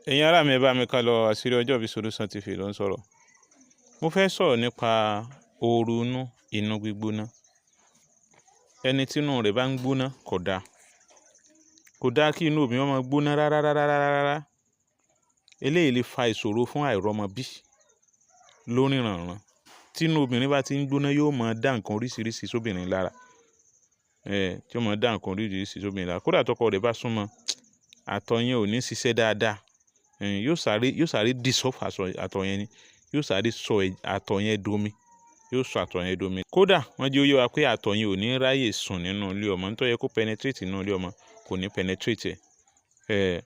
Ẹ̀yin ará mi, ẹ bá mi ká lọ. Àṣírí Ọjọ́ Ìbí Solution TV ló ń sọ̀rọ̀. Mo fẹ́ sọ̀rọ̀ nípa ooru inú, inú gbígbóná. Ẹni tí inú rẹ̀ bá ń gbóná kò dáa. Kò dáa kí inú obìnrin máa gbóná rárá rárá rárá rárá. Eléyìí lè fa ìṣòro fún àìrọ́mọbí lóníranran. Tí inú obìnrin bá ti ń gbóná, yóò máa dá nǹkan oríṣiríṣi sóbìnrin lára. Tí ó máa dá nǹkan oríṣiríṣi sóbìnrin lára. Kódà tọkọ rẹ̀ bá súnmọ́, àtọ̀ yẹn ò ní ṣiṣẹ́ dáadáa. Yóò sáré dissolve àtọ̀ yẹn ni. Yóò sáré sọ àtọ̀ yẹn domi. Yóò sọ àtọ̀ yẹn domi. Kódà wọ́n jẹ́ ó yé wa pé àtọ̀ yẹn ò ní ráyè sùn nínú ilé ọmọ. Nítorí yẹ kó penetrate nínú ilé ọmọ, kò ní penetrate ẹ̀.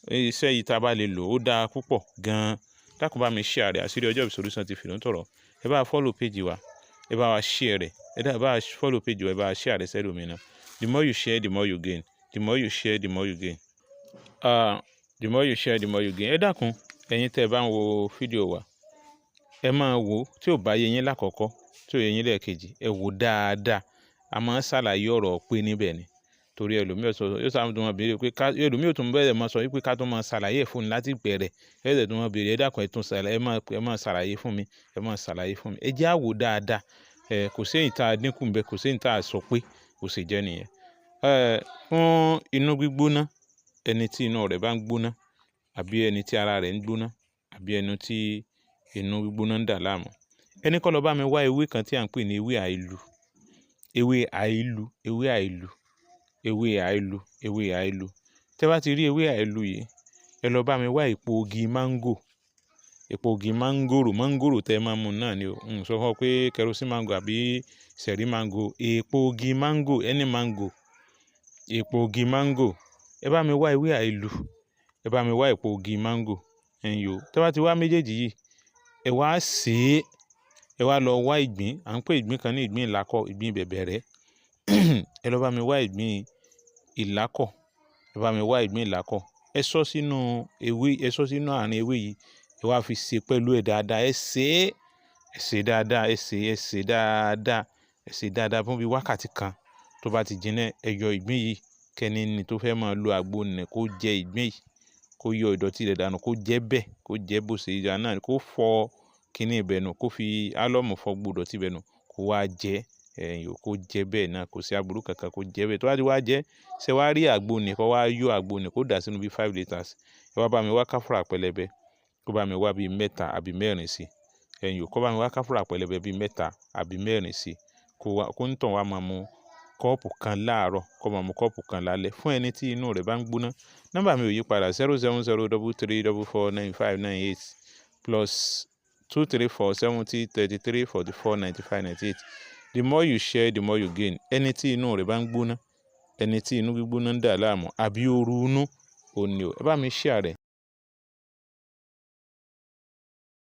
Iṣẹ́ yìí tí a bá lè lò ó dáa púpọ̀ gan-an. Dákun, bá mi share rẹ̀. Àṣírí Ọjọ́ Ìbí Solution TV ló ń sọ̀rọ̀. Ẹ bá follow page wa, ẹ bá wa share rẹ̀. Ẹ bá wa follow page wa, ẹ bá wa share rẹ̀ sẹ́lòmíràn náà. The more you share, the more you gain. The more you share, the more you gain. The more you share, the more you gain. Ẹ dákun, ẹ̀yin tí ẹ bá ń wo fídíò wa, ẹ máa wò ó. Tí ò bá yé yín lákọ̀ọ́kọ́, tí ò yé yín lẹ́ẹ̀kejì, ẹ wò dáadáa. A máa ń ṣàlàyé ọ̀rọ̀ pé níbẹ̀ ni. Torí ẹlòmíràn sọ, yóò sábà tún máa béèrè pé ká, ẹlòmíràn tún bẹ̀rẹ̀ máa sọ wípé ká tó máa ṣàlàyé fún ni láti bẹ̀rẹ̀. Ẹ dẹ̀ tún máa béèrè, ẹ dákun, ẹ tún ṣàlàyé, ẹ máa ṣàlàyé fún mi, ẹ máa ṣàlàyé fún mi. Ẹ jẹ́ á wò dáadáa. Kò sí èyí tí a dínkù ńbẹ, kò sí èyí tí a sọ pé kò sì jẹ́ nìyẹn. Fún inú gbígbóná, ẹni tí inú rẹ̀ bá ń gbóná, àbí ẹni tí ara rẹ̀ ń gbóná, àbí ẹni tí inú gbígbóná ń dà láàmú. Ẹni kó lọ bá mi wá ewé kan tí à ń pè ní ewé àìlú. Ewé àìlú, ewé àìlú, ewé àìlú, ewé àìlú. Tí ẹ bá ti rí ewé àìlú yìí, ẹ lọ bá mi wá èpo igi máńgò. Èpo igi máńgòrò, máńgòrò tẹ máa ń mu náà ni o. N sọ fún ọ pé kerosene mango àbí sẹ̀rí mango. Èpo igi máńgò, any mango. Èpo igi máńgò. Ẹ bá mi wá ewé àìlú, ẹ bá mi wá èpo igi máńgò. Ẹ̀yin o, tí ẹ bá ti wá méjèèjì yìí, ẹ wá sè é, ẹ wá lọ wá ìgbín. À ń pè ìgbín kan ní ìgbín ìlákọ̀, ìgbín bẹ̀bẹ̀rẹ́. Ẹ lọ bá mi wá ìgbín ìlákọ̀. Ẹ bá mi wá ìgbín ìlákọ̀. Ẹ sọ sínú ewé, ẹ sọ sínú àárín ewé yìí. Ẹ wá fi ṣe pẹ̀lú ẹ̀ dáadáa. Ẹ sè é, ẹ sè dáadáa, ẹ sè, ẹ sè dáadáa, ẹ sè dáadáa fún bí wákàtí kan. Tó bá ti jinná, ẹ yọ ìgbín yìí. Kẹ́ni ní tó fẹ́ máa lo àgbo nì kó jẹ ìgbín yìí, kó yọ ìdọ̀tí rẹ̀ dànù, kó jẹ bẹ́ẹ̀, kó jẹ bó ṣe yà náà, kó fọ kíní ibẹ̀ nù, kó fi álọ́ọ̀mù fọ gbogbo ìdọ̀tí ibẹ̀ nù, kó wá jẹ. Ẹ̀yin o, kó jẹ bẹ́ẹ̀ náà, kò sí aburú kankan, kó jẹ bẹ́ẹ̀. Tó bá ti wá jẹ, ṣé wàá rí àgbo nì, kó wá yọ àgbo nì, kó dà sínú bí 5 litres. Ẹ wá bá mi wá káfúrà pẹlẹbẹ, kó bá mi wá bí mẹ́ta àbí mẹ́rin sí. Ẹ̀yin o, kó bá mi wá káfúrà pẹlẹbẹ bí mẹ́ta àbí mẹ́rin sí. Kó wá, kó ń tàn wá máa mu kọ́ọ̀pù kan láàárọ̀, kó máa mu kọ́ọ̀pù kan lálẹ́ fún ẹni tí inú rẹ̀ bá ń gbóná. Nọ́mbà mi ò yí padà: 07033449598, +234 70 33 44 95 98. The more you share, the more you gain. Ẹni tí inú rẹ̀ bá ń gbóná, ẹni tí inú gbígbóná ń dà láàmú, àbí ooru inú, òní o. Ẹ bá mi share rẹ̀.